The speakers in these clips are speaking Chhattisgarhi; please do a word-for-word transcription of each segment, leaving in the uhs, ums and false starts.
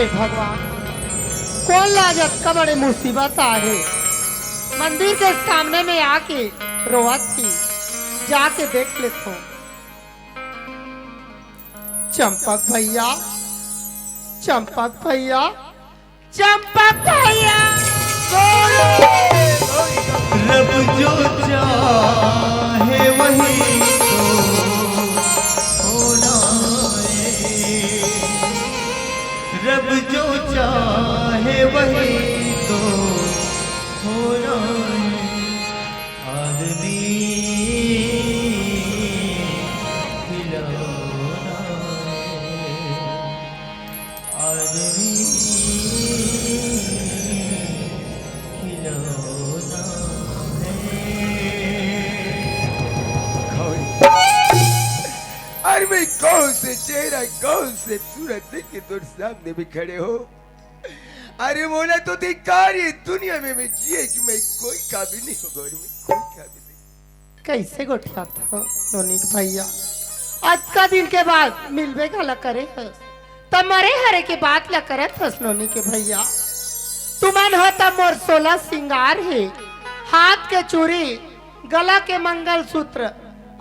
भगवान, कोन ला आज अतका बड़े मुसीबत आहे? मंदिर के सामने में आके रोवत थी, जाके देख लेथों। चंपक भैया, चंपक भैया, चंपक भैया। रब जो चाहे वही तो होना है। रब जो चाहे वही तो होना है। आदमी खिलौना है। आदमी खिलौना है। अरे मैं कौन से चेहरा, कौन से सूरत देख के तोर सामने में खड़े हो? अरे मोला तो धिक्कार ये दुनिया में मैं जिए कि मैं कोई काबिल नहीं हूँ गौरी, मैं कोई काबिल नहीं। कैसे गोठियाथव नोनी के भैया? अतका दिन के बाद मिलबे घला करे हस, त मरे हरे के बात ला करत हस नोनी के भैया। तुमन हो त मोर सोलह सिंगार हे, हाथ के चूड़ी, गला के मंगलसूत्र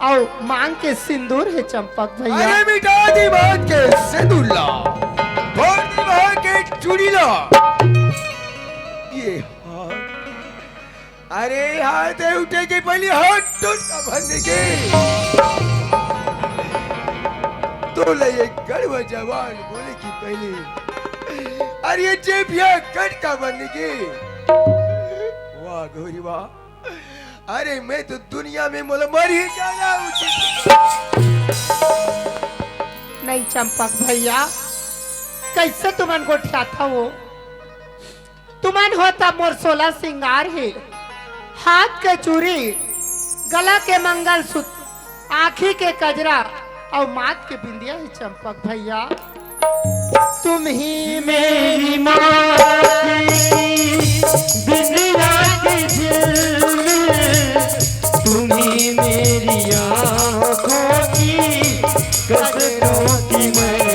अउ मांग के सिंदूर हे चंपक भैया। अरे मिटा दी मांग के सिंदूर ला, फोड़ दी मांग के चूड़ी ला। ये हाथ, अरे हाथ है उठे के पहले हाथ टूट का भरने के। तो ले ये गड़वा जवान बोले की पहले, अरे ये जेबिया कट का भरने के। वाह गौरी वाह। अरे मैं तो दुनिया में मोला मर ही जाना उचित। नहीं चंपक भैया, कैसे तुमन गोठियाथव? तुमन हो त मोर सोलह सिंगार हे, हाथ के चूड़ी, गला के मंगलसूत्र, आँखी के कजरा अउ माथ के बिंदिया हे चंपक भैया। तुम ही मेरी माँ की बिंदिया की झिलमिल, तुम ही मेरी आँखों की कजरों की महफिल।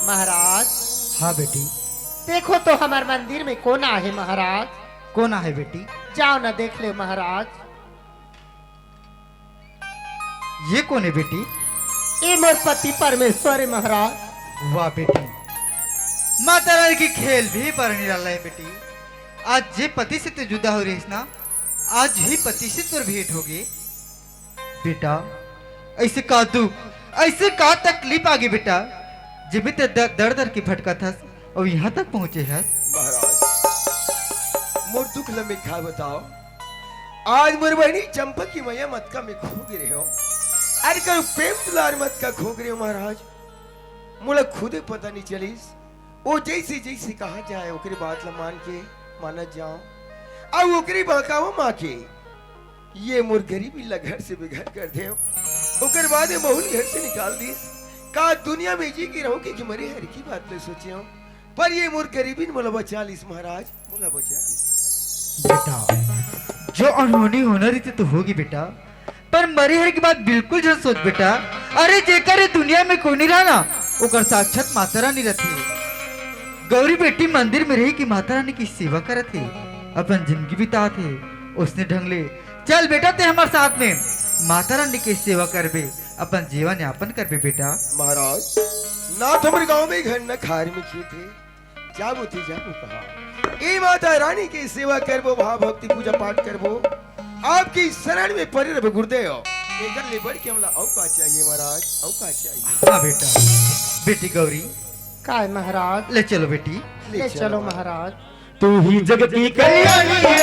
महाराज। हाँ बेटी। देखो तो हमार मंदिर में कौन आहे महाराज। कौन आहे बेटी? जाओ ना देख ले महाराज। ये कौन है बेटी? ये मोर पति परमेश्वर है महाराज। वाह बेटी, माता रानी की खेल भी बड़ निराला है बेटी। आज जे पति से तू जुदा हो रहीस ना, आज ही पति से तोर भेंट होगे। बेटा, ऐसे का दुख, ऐसे का तकलीफ आगे बेटा, जेमे ते दर दर के भटकत हस अउ यहाँ तक पहुँचे हस। महाराज, मोर दुख ल मैं का बताओ। आज मोर बहिनी चंपक के मया म अतका मैं खो गे रहेंव। अरे करू प्रेम दुलार म अतका खो गे रहेंव महाराज। मोला खुदे पता नहीं चलिस। ओ जैसे जैसे कहा जाए ओकरे बात ल मान के मानत जाओ। अउ ओकरे बहकावा म आके ये मोर गरीबी ल घर से बेघर कर देव। ओकर बाद ये महूल घर से निकाल दिस। का दुनिया में जी के रहूं कि मरे हर की बात ल सोचेंव। पर ये मोर गरीबी मोला बचा लिस महाराज, मोला बचा लिस। बेटा, जो अनहोनी होना रहिथे तो होगे बेटा, पर मरे हर की बात बिल्कुल झन सोच बेटा। अरे जेकर ये दुनिया में कोई नहीं रहा ना, ओकर साक्षात माता रानी रहिथे। गौरी बेटी मंदिर में रही के माता रानी की सेवा करत हे, अपन जिंदगी बितात हे। ओसने ढंग ले चल बेटा ते हमर साथ में, माता रानी के सेवा करबे, अपन जीवन यापन करबे बेटा। महाराज, ना तो हमर गांव में घर न खार में खेत हे। जाबो ते जाबो कहाँ? ए माता रानी के सेवा करबो, भाव भक्ति पूजा पाठ करबो, आपके शरण में परे रहबो गुरुदेव। एकर ले बढ़ के हमला अउ का चाहिए महाराज, अउ का चाहिए? हाँ बेटा, बेटी गौरी, काय महाराज? ले चलो बेटी। ले ले चलो चलो महाराज। तू ही जग की कल्याणी है,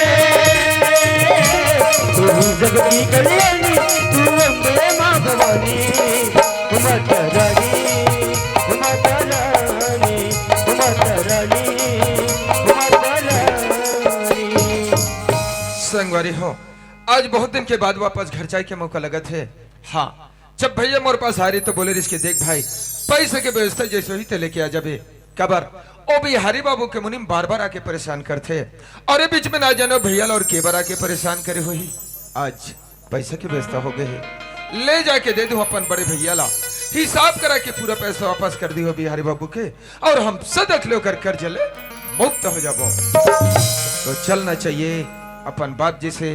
तू ही जग की कल्याणी, तू अम्बे माँ भवानी, माता रानी, माता रानी, माता रानी, माता रानी। संगवारी हो, आज बहुत दिन के बाद वापस घर जाए के मौका लगत हे। हाँ, जब भैया मोर पास आ रही तो बोले रिहिस के, "देख भाई, पैसे के व्यवस्था जैसे होही ते लेके आ जाबे।" काबर ओ बिहारी बाबू के मुनीम बार बार आके परेशान करथे, अउ ए बीच में ना जानो भैया ला अउ के बार आके परेशान करे होही। आज पैसा के व्यवस्था हो गए हे, ले जाके दे दूं अपन बड़े भैया ला, हिसाब करा के पूरा पैसा वापस कर दियो बिहारी बाबू के, अउ हम सदक ले ओकर कर्ज ले मुक्त हो जाबो। तो चलना चाहिए अपन बाप जी से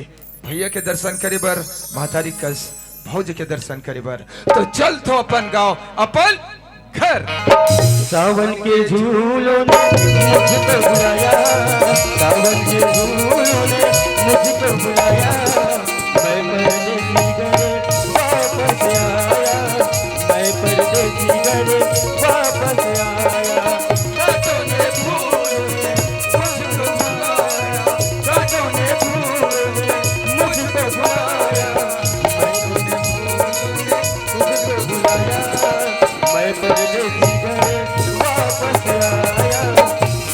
भैया के दर्शन करे बर, महतारी कस भौजी के दर्शन करे बर। तो चल थो अपन गांव, अपन घर। सावन के झूलों ने मुझको बुलाया, सावन के झूलों ने मुझको बुलाया, मैं परदेसी घर वापस आया, मैं परदेसी घर वापस आया। कांटों ने फूलों ने मुझको बुलाया, कांटों ने फूलों ने मुझको बुलाया, कांटों ने फूलों ने मुझको बुलाया, मैं परदेसी घर वापस आया,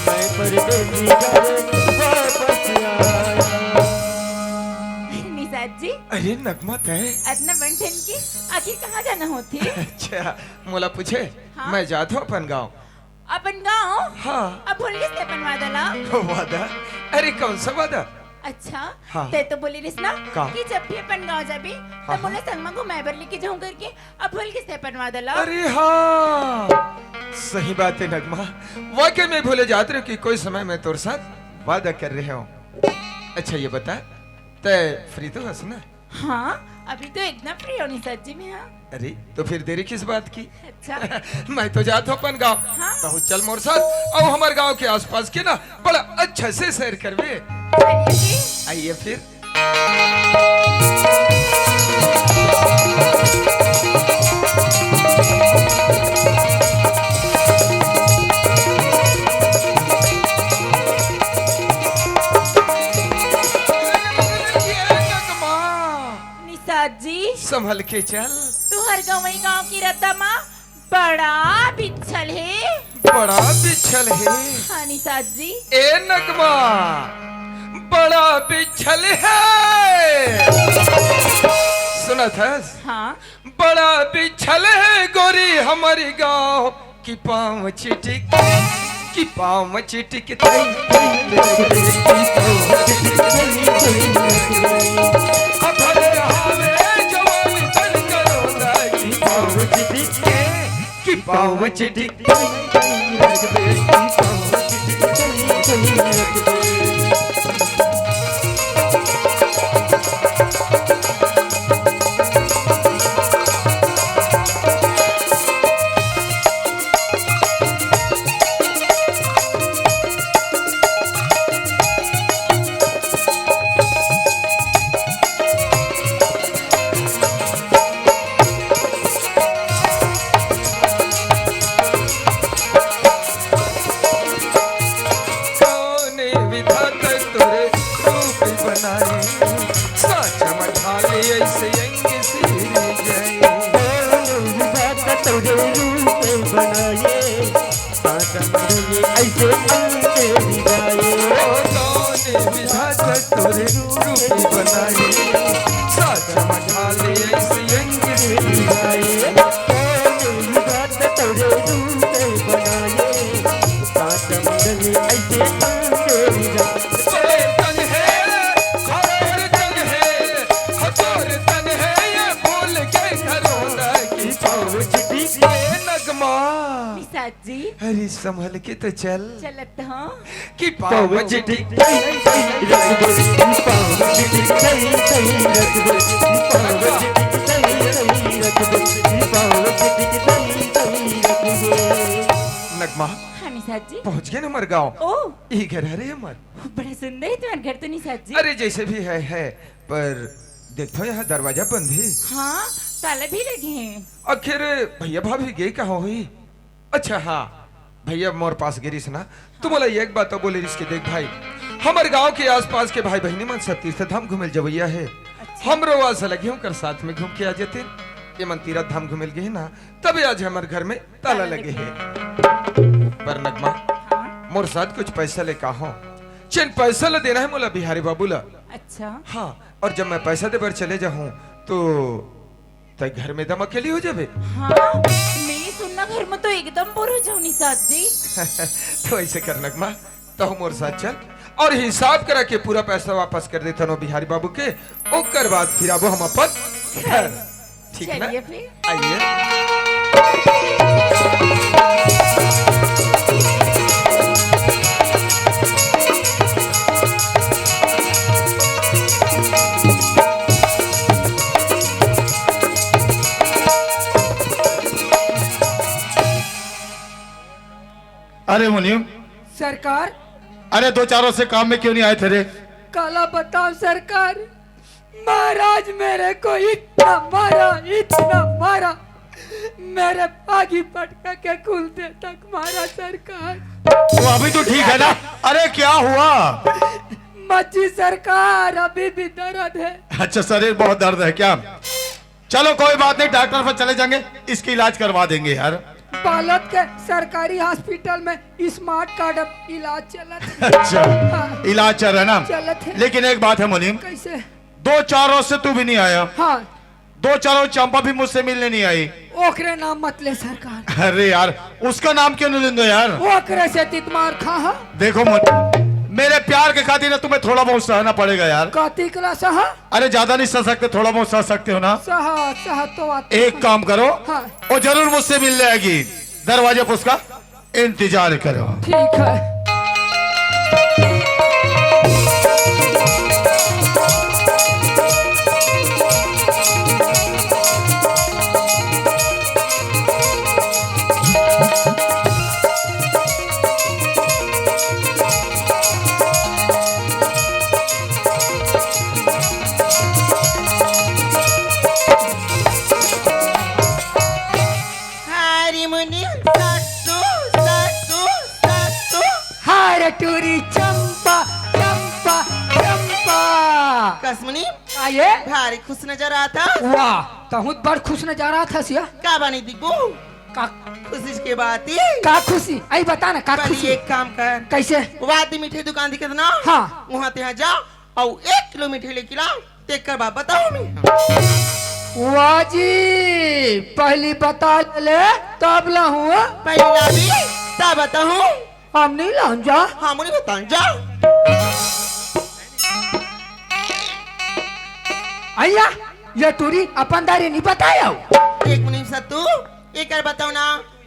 मैं परदेसी घर वापस आया। निषाद जी। अरे नगमा, तैं अतना बन ठन के आखिर कहाँ जाना होथे? अच्छा, मोला पूछे? हाँ। मैं जात हूँ अपन गाँव। अपन गाँव? हाँ। अब भूल गिस ते अपन वादा ला? वादा? अरे कौन सा वादा? अच्छा, हाँ। तैं तो बोले रिहिस ना का? कि जब भी अपन गाँव जाबे, हाँ, त मोला हाँ। संग म घुमाए बर लेके जाहूँ करके। अब भूल गिस ते अपन वादा ला? अरे हाँ, सही बात है नगमा, वाकई में भूले जात रहेंव कि कोई समय मैं तोर साथ वादा कर रहे हूँ। अच्छा ये बता, तैं free तो हस ना? हाँ, अभी तो एकदम free हूँ निषाद जी मैं, हाँ। अरे, तो फिर देरी किस बात की? अच्छा। मैं तो जात हूँ अपन गाँव। हाँ। तहूँ चल मोर साथ, अउ हमर गाँव के आसपास के ना बड़ा अच्छा से सैर करबे। चलिए जी। आइए फिर। निषाद जी। संभल के चल। तुहर गंवई गांव के रद्दा मा बड़ा बिच्छल हे। बड़ा बिच्छल हे। हाँ निषाद जी। ए नगमा, बड़ा बिच्छल हे। सुनत हस? हाँ। बड़ा बिच्छल हे गोरी हमरी गाँव कि पाँव चिटिक, कि पाँव चिटिक तई, तई, तई, तई, तई, तई, तई, तई। अब भले हावे जवानी तन करोंदा कि पाँव चिटिक, कि पाँव चिटिक तई, तई, रख दे, कि पाँव चिटिक तई, तई, रख दे। कौन विधाता तोरे रूप बनाए, साँच म ढाले ऐसे अंग सिरजाए। कौन विधाता तोरे रूप बनाए, साँच म ढाले ऐसे अंग सिरजाए। ओ कौन विधाता तोरे रूप बनाए, साँच म ढाले ऐसे अंग सिरजाए। कौन विधाता तोरे रूप बनाए, साँच म ढाले ऐसे अंग सिरजाए। तोर तन हे, हमार तन हे, हमार तन हे, ये बोल के करोंदा कि पाँव चिटिक। ए नगमा। निषाद जी। अरे संभल के तो चल। चलत हूँ। कि पाँव चिटिक तई, तई, रख दे, कि पाँव चिटिक तई, तई, रख दे, कि पाँव चिटिक तई, तई, रख दे, कि पाँव चिटिक तई, तई, रख दे। नगमा। हाँ, निषाद जी। पहुंच गे ना हमर गांव। ओ। ई घर हरे हमर। बड़ा सुंदर हे तुम्हार घर तो निषाद जी। अरे जैसे भी है, है, पर देखो यहाँ दरवाजा बंद है। हाँ, ताला भी लगे हैं। आखिर भैया भाभी गे कहाँ होही? अच्छा हाँ, भैया मोर पास गे रिहिस ना, तो मोला एक बात तो बोले रिहिस के देख भाई, हमर गांव के आसपास के भाई बहिनी मन सब तीर्थ धाम घूमे ल जवैया हे। अच्छा। हमरो आस लगे ओकर साथ में घूम के आ जाते। ये मन तीर्थ धाम घूमे ल गे हे ना, तबे आज हमर घर में ताला ताला लगे लगे। हे। पर नगमा, हाँ। मोर साथ कुछ पैसा ले का हो, चेन पैसा ला देना है मोला बिहारी बाबू ला। अच्छा। हाँ, और जब मैं पैसा दे बर चले जाहूँ तो तै घर में दम अकेली हो जाबे। हाँ, मैं सुन्ना घर में तो एकदम बोर हो जाऊँ निषाद जी। तो ऐसे कर नगमा, तहूँ मोर साथ चल और हिसाब करा के पूरा पैसा वापस कर देथन ओ बिहारी बाबू के, ओकर बाद फिर आबो हम अपन घर। ठीक ना? चलिए फिर। आइए। अरे मुनीम। सरकार। अरे दो चारों से काम में क्यों नहीं आए थे रे? काला बताओ सरकार, महाराज मेरे को इतना मारा, इतना मारा, मेरे आगी पटका के कुल दे तक मारा सरकार। तो अभी तो ठीक है ना? अरे क्या हुआ? मच्छी सरकार, अभी भी दर्द है। अच्छा, शरीर बहुत दर्द है क्या? चलो कोई बात नहीं, डॉक्टर पर चले जाएंगे, इसकी इलाज करवा देंगे यार। बालोद के सरकारी हॉस्पिटल में स्मार्ट कार्ड अब इलाज चलत है। अच्छा, हाँ। इलाज चल रहा है ना? चलत है। लेकिन एक बात है मुनीम, कैसे? दो चार रोज से तू भी नहीं आया। हाँ। दो चार रोज चंपा भी मुझसे मिलने नहीं आई। ओकरे नाम मत ले सरकार। अरे यार, उसका नाम क्यों नहीं लेंगे यार? ओकरे से तितमार खा हा। देखो मुनीम, मेरे प्यार के खातिर ना तुम्हें थोड़ा बहुत सहना पड़ेगा यार। कातिकला सहा? अरे ज्यादा नहीं सह सकते, थोड़ा बहुत सह सकते हो ना? सहा, सहा तो आते एक हैं। काम करो, हाँ। वो जरूर मुझसे मिल जाएगी, दरवाजे पर उसका इंतजार करो। ठीक है। हरी मुनि सत्तू, सत्तू, सत्तू। हाय रे टूरी चंपा, चंपा, चंपा। कस मुनि? आइए। भारी खुश नजर आता। वाह, तहूँ बड़ खुश नजर आथस या। का बानी दिखबू? का खुशी के बात ही? का खुशी? आई बता ना, का पहले खुशी? एक काम कर। कैसे? वादी मिठाई दुकान दिखत ना? हाँ। वहाँ ते यहाँ जा, अउ एक किलो मिठाई लेके ला, तेकर बाद बताहूँ मैं। वाह जी, पहली बता ले, तब लाहूँ। पहली लाबे, तब बताहूँ। हम नहीं लाहूँ जा। हम नहीं बताऊँ जा। अइया, ये टूरी अपन दारी नहीं बताया हो। एक मिनट सत्तू, एकर बताओ ना,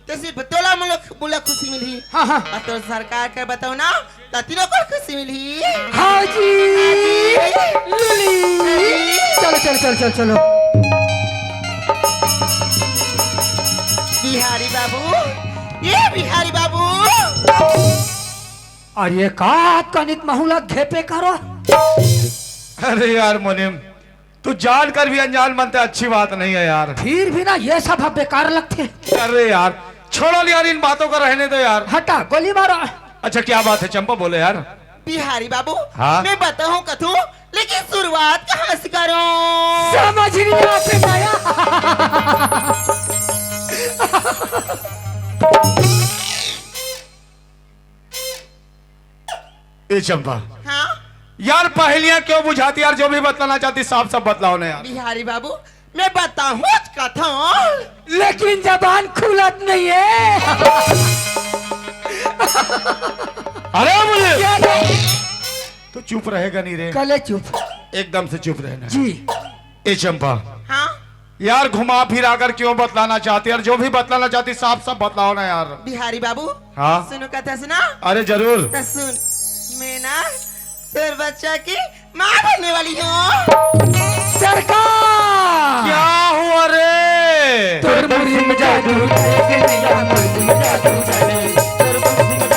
त सिर्फ तोला मोला, मोला खुशी मिलही। हाँ, हाँ। अउ तोर सरकार कर बताओ ना, त तीनों कर खुशी मिलही। हाँ जी। लुली। चलो, चलो, चलो, चलो, चलो। बिहारी बाबू, ये बिहारी बाबू। अरे का कनित महुला घेपे करो। अरे यार मुनीम, तू जानकर भी अनजान बनते, अच्छी बात नहीं है यार। फिर भी ना ये सब बेकार लगते। अरे यार, छोड़ो यार, इन बातों का रहने दो यार। हटा, गोली मारो। अच्छा, क्या बात है चंपा, बोलो यार। बिहारी बाबू, हाँ? मैं बताऊं कथू, लेकिन शुरुआत कहाँ से करूं? समझ नहीं आते नया। ए चंपा। हाँ? यार पहेलियां क्यों बुझाती यार, जो भी बतलाना चाहती साफ साफ बतलाओ ना यार। बिहारी बाबू, मैं बताऊं कथा। लेकिन जबान खुलत नहीं है। अरे मुझे क्या रे? तू चुप रहेगा नहीं रे। कले चुप। एकदम से चुप रहना। जी। ए चंपा। हाँ? यार घुमा फिरा कर क्यों बतलाना चाहती यार, जो भी बतलाना चाहती साफ साफ बतलाओ ना यार। बिहारी बाबू। हाँ? सुनो कथा सुना। अरे जरूर। तो सुन, मैं ना तोर बच्चा की माँ बनने वाली हूँ। सरकार। क्या हुआ रे? तोर मुरी में जादू है, दुनिया में जादू है। तोर मुरी में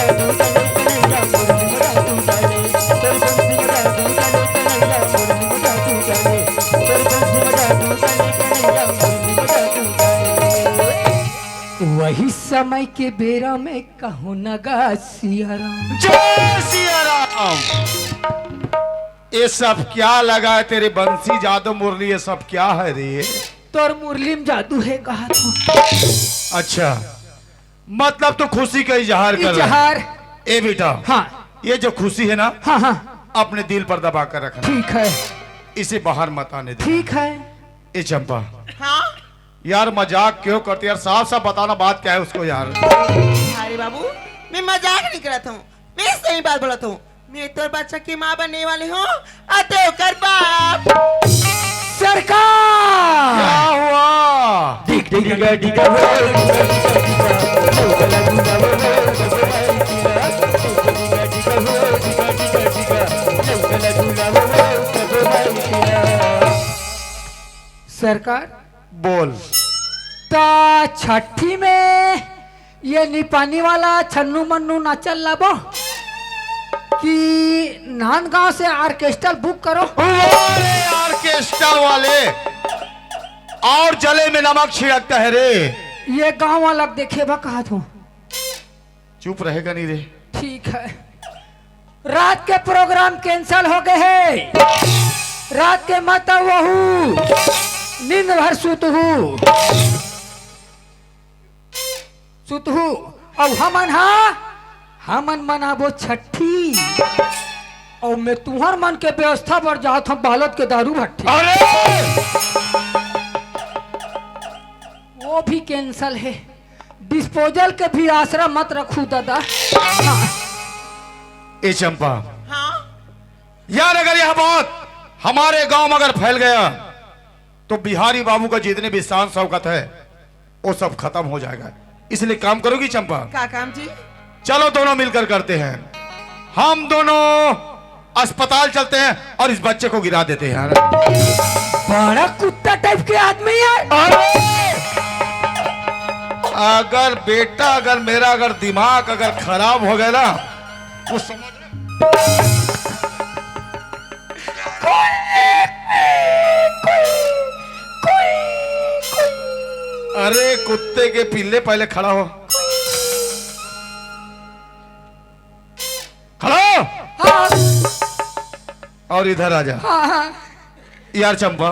वही समय के बेरा में कहो न गा सिया राम। जय सिया राम। ये सब क्या लगा है तेरे बंसी, जादू, मुरली, ये सब क्या है रे? तोर मुरली में जादू है कहा तू। अच्छा, मतलब तू खुशी का इजहार कर रहा है। इजहार। ए बेटा, हाँ। ये जो खुशी है ना, हाँ, हाँ। अपने दिल पर दबा कर रखना। ठीक है। इसे बाहर मत आने दे। ठीक है। ए चंपा। हाँ। यार, मजाक क्यों करती यार? साफ साफ बताना, बात क्या है उसको यार। अरे बाबू, मैं मजाक नहीं करत हूँ, मैं सही बात बोलत हूँ। मैं तोर बच्चा की माँ बनने वाली हूँ, अउ तैं ओकर बाप। सरकार। क्या हुआ? डिग डिग डिग डिग हो, सरकार। बोल। त छठी में ये निपानी वाला छन्नू मन्नू नाचल लाबो कि नांदगांव से orchestra book करो? अरे orchestra वाले, और जले में नमक छिड़कता है रे। ये गांव वाला देखे बा कहा तू। चुप रहेगा नहीं रे। ठीक है, रात के program cancel हो गए है। रात के मत वहू, नींद भर सुतहू, सुतहू। अउ हमन हा, हमन मनाबो छठी। अउ मैं तुहर मन के व्यवस्था बर जात हूँ बालत के दारू भट्ठी। अरे, वो भी cancel है। Disposal के भी आसरा मत रखू दादा। हाँ। ए चंपा। हाँ। यार, अगर यह बात हमारे गांव में अगर फैल गया तो बिहारी बाबू का जितने भी शान शौकत है वो सब खत्म हो जाएगा। इसलिए काम करोगी चंपा? का काम जी? चलो दोनों मिलकर करते हैं, हम दोनों अस्पताल चलते हैं और इस बच्चे को गिरा देते हैं। बड़ा कुत्ता type के आदमी है। अरे! अगर बेटा, अगर मेरा अगर दिमाग अगर खराब हो गया ना, तो समझ। अरे कुत्ते के पिल्ले, पहले खड़ा हो। खड़ा हो। हाँ। और इधर आ जा। हाँ, हाँ। यार चंपा,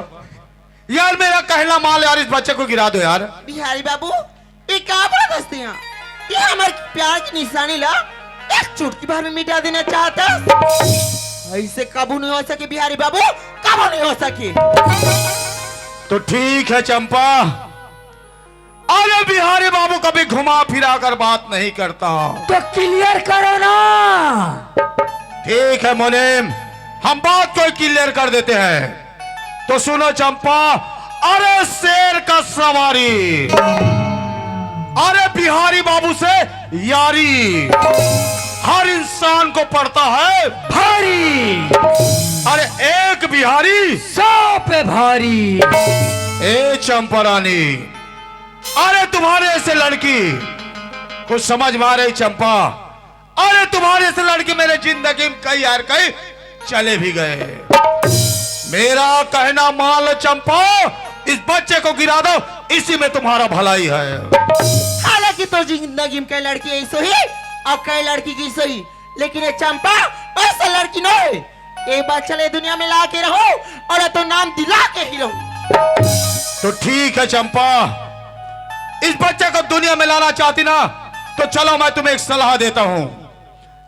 यार मेरा कहना मान यार, इस बच्चे को गिरा दो यार। बिहारी बाबू, ये का बोलत हस तें? ये हमर प्यार की निशानी ला एक चुटकी भर में मिटा देना चाहत हस? ऐसे कबू नहीं हो सके बिहारी बाबू, कबू नहीं हो सके। तो ठीक है चंपा, अरे बिहारी बाबू कभी घुमा फिरा कर बात नहीं करता। तो clear करो ना। ठीक है मुनीम, हम बात को clear कर देते हैं। तो सुनो चंपा, अरे शेर का सवारी, अरे बिहारी बाबू से यारी, हर इंसान को पड़ता है भारी। अरे एक बिहारी सौ पे भारी। ए चंपा रानी, अरे तुम्हारे ऐसे लड़की, कुछ समझ में आ रही चंपा? अरे तुम्हारे ऐसे लड़की मेरे जिंदगी में कई यार कई चले भी गए। मेरा कहना मान लो चंपा, इस बच्चे को गिरा दो, इसी में तुम्हारा भलाई है। हालांकि तो जिंदगी में कई लड़की ऐसो ही और कई लड़की की सही, लेकिन ये चंपा ऐसा लड़की नहीं। एक बार चले दुनिया में ला के रहो और तो नाम दिला के ही रहो। तो ठीक है चंपा, इस बच्चे को दुनिया में लाना चाहती ना, तो चलो मैं तुम्हें एक सलाह देता हूँ।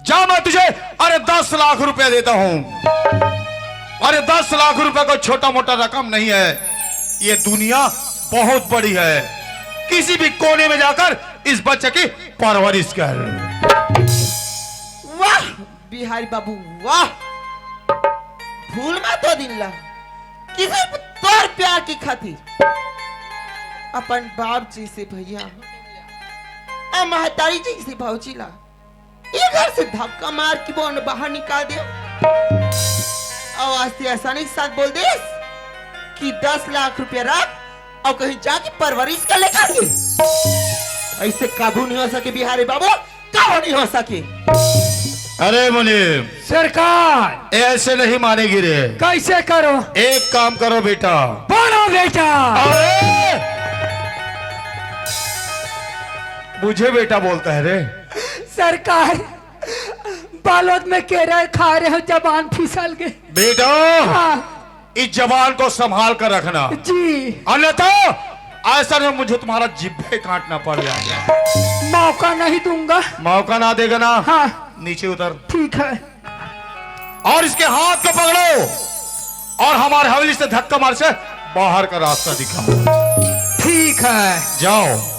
जा, मैं तुझे, अरे, दस लाख रुपया देता हूँ। अरे, दस लाख रुपया कोई छोटा मोटा रकम नहीं है, ये दुनिया बहुत बड़ी है। किसी भी कोने में जाकर इस बच्चे की परवरिश कर। वाह बिहारी बाबू, वाह। भूल मत ओ दिन ला, किसी तोर प्यार की खातिर अपन बाप जैसे भैया और महतारी जैसे भौजी ला ये घर से धक्का मार के बोन बाहर निकाल दे। और आज ते आसानी के साथ बोल देस कि दस लाख रुपया रख और कहीं जाके परवरिश कर लेकर दे। ऐसे काबू नहीं हो सके बिहारी बाबू, काबू नहीं हो सके। अरे मुनीम, सरकार। ऐसे नहीं मानेगी रे। कैसे करो? एक काम करो बेटा। बोलो बेटा। अरे! मुझे बेटा बोलता है रे? सरकार, बालोद में केरा खा रहे हो, जबान फिसल गए। बेटा, हाँ। इस जबान को संभाल कर रखना, जी। अन्यथा ऐसा नहीं मुझे तुम्हारा जिब्बे काटना पड़ जाएगा। मौका नहीं दूंगा। मौका ना देगा ना? हाँ। नीचे उतर। ठीक है। और इसके हाथ को पकड़ो और हमारे हवेली से धक्का मार से बाहर का रास्ता दिखाओ। ठीक है। जाओ।